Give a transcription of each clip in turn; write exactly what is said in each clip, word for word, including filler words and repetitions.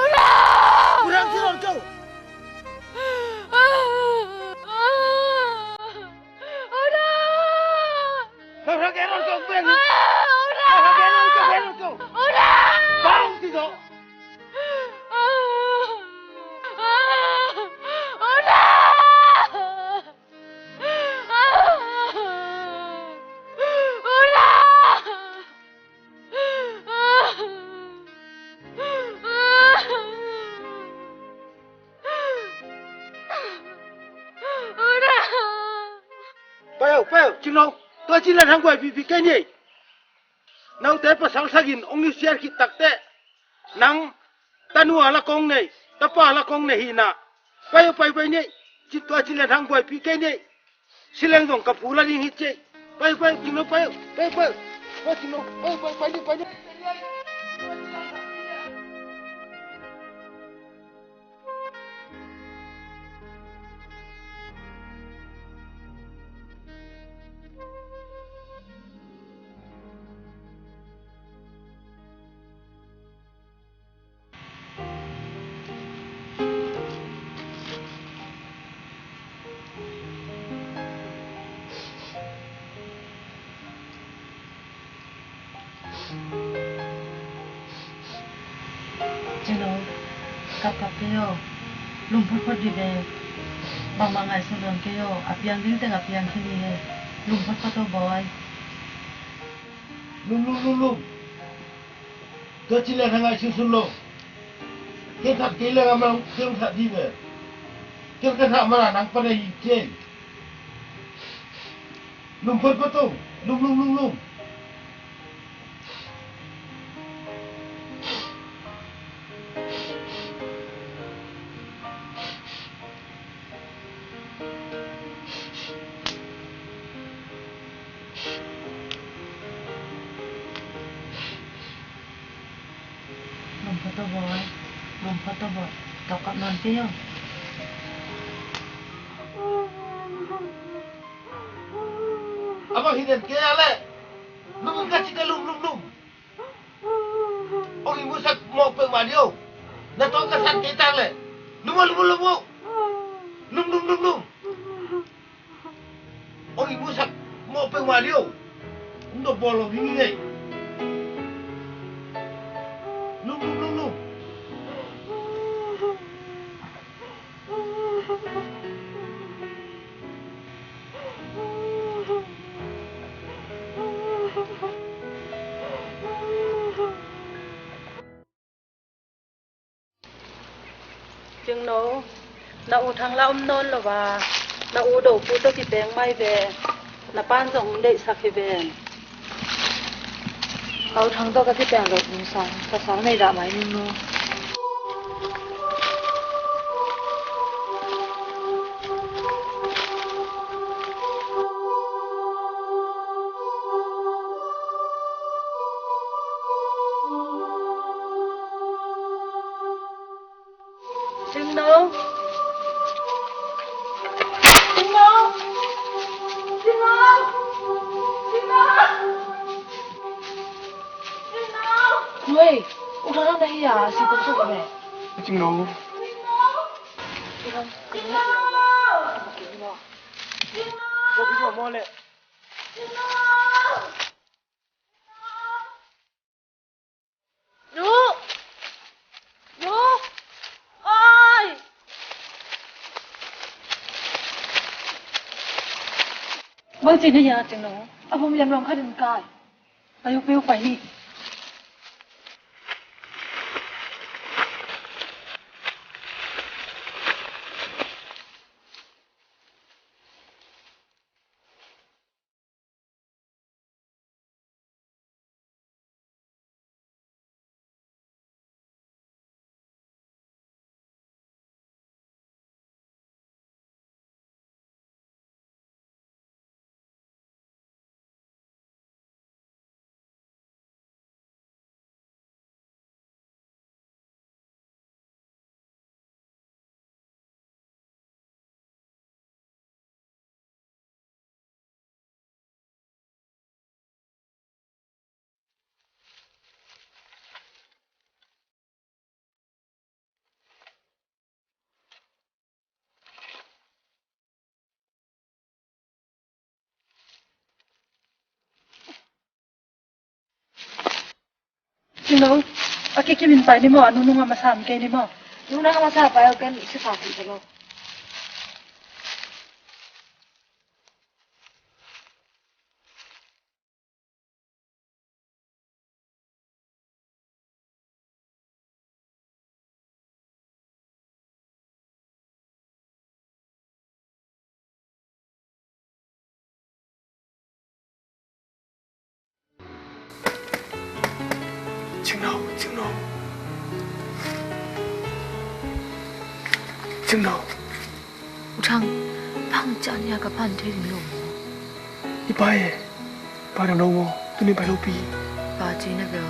Ura! Ura, ki ron ko. Ura! Ura, ki ron ko, beng. Ura! Ura, ki ron ko, ki ron ko. Ura! Bang, ki ko. Ura! Ura! Pai o, pai o, Cingno. Tua ci lian hang buaipihpih kei ni. Note pasal sagih in hong nusiat khit takteh, nang tanu a la kong nei, tapa a la kong nei hi na. Pai o, pai, pai ni. Ci, tua ci lian hang buaipih kei ni. Sileng zong ka phu la ding hi ci. Pai, pai, Cingno, pai, pai, pai. Pai, Cingno, pai, pai, pai ni, pai ni. Kapkap kei aw. Lum photphot dih ve. Bangmah ngaihsun nawn kei aw. A piang ding teng a piang khin hi. Lum photphot aw bawi. Lum, lum, lum, lum. Tua ci leh na ngaihsunsun lo. Ken that kei leng amah hong that dih ve. Ken ka that mana nang pan ahi kei. Lum photphot aw. Lum, lum, lum, lum. Lum phot aw bawi. Lum phot aw bawi. Kapkap nawn kei aw. A bang hi den kei a leh. Lum ka ci ka lum, lum, lum. Ong i musak mawh peuhmah dih aw. Na tawh ka san kei tak leh. Lum aw, lum aw, lum aw. Lum, lum, lum, lum. Ong i musak mawh peuhmah dih aw. Ong dawh bawl lo ding hi ngei. Lum, lum, lum, lum. Cingno, na u Thang la om nawn lo a, na u Dopu tawh kipeng mai ve, na pa'n zong hong deihsak hi ven. Ka u Thang tawh ka kipeng loh ding sang, ka sang nei dah mai ning nu. Cingno. Cingno. Cingno. Cingno. Cingno. Oi, u Thang na hi a, si tuk tuk ve. Cingno. Cingno. U Thang. Cingno. Cingno. Cingno. Nu! Nu! Oi! Bang ci na hia, Cingno? A vom liam lawng khat in kai. Pai uh, pai uh, pai ni. Cingno, a kikim in pai ni maw, a nunung a masa om kei ni maw? Nunung a masa pai aw, ken si kha khin ka lo. Cingno, Cingno. Cingno. U Thang, bang ci a ka pan thei ding lo maw? I pa e, pa dang lo maw? Tuni pai lo pi. Pa ci na bel.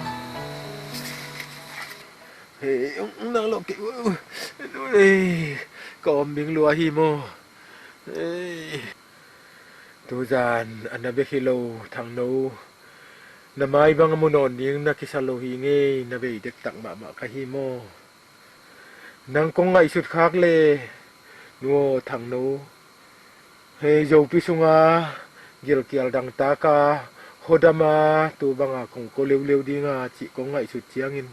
Hei, ong nang lo kei. Hei, ka om ding lua hi maw? Hei. Tuzan a na bek hi lo, Thangno. Na mai bang a mu nawn ding na kisa lo hi ngei, na bei dektak mahmah ka hi maw? Nang kong ngaihsut khak le, nu aw Thangno. Hei, Zopi sunga gilkial dangtaka, hodama, tu banga kong ko leuleu dinga cih kong ngaihsut ciangin,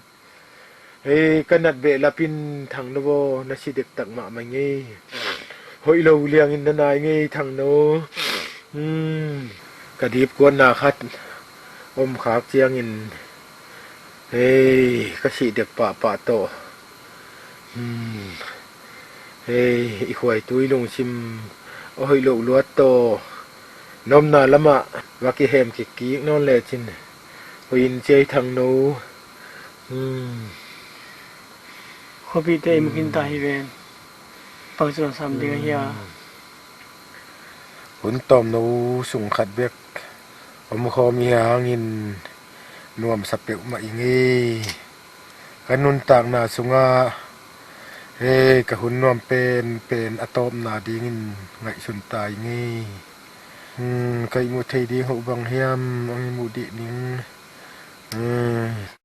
Hei, ka nat behlap in Thangno aw, na si dektak mahmah ing ei. Hoih lo liangin na nai ing ei Thangno. Hmm. Ka dipkuatna khat om khak ciangin, hei, ka sih dek pahpah tawh. Hmm. Hei, i khuaitu i lungsim a hoih loh luat tawh, na omna lamah va kihem kikkik nawn lecin hoih in ci ei Thangno. Hmm. Khuapihte i mu khin ta hi ven. Bangci na sam ding ahi a? Hmm. Hun tawmno sung khat bek omkhawm i hangin nuamsa peuhmah ing ei. Ka nuntakna sungah, hei, ka hun nuam penpen a tawpna dingin ngaihsun ta ing ei. Hmm, ka ihmu thei ding hoh bang hiam, hong ihmu dih ning. Hmm.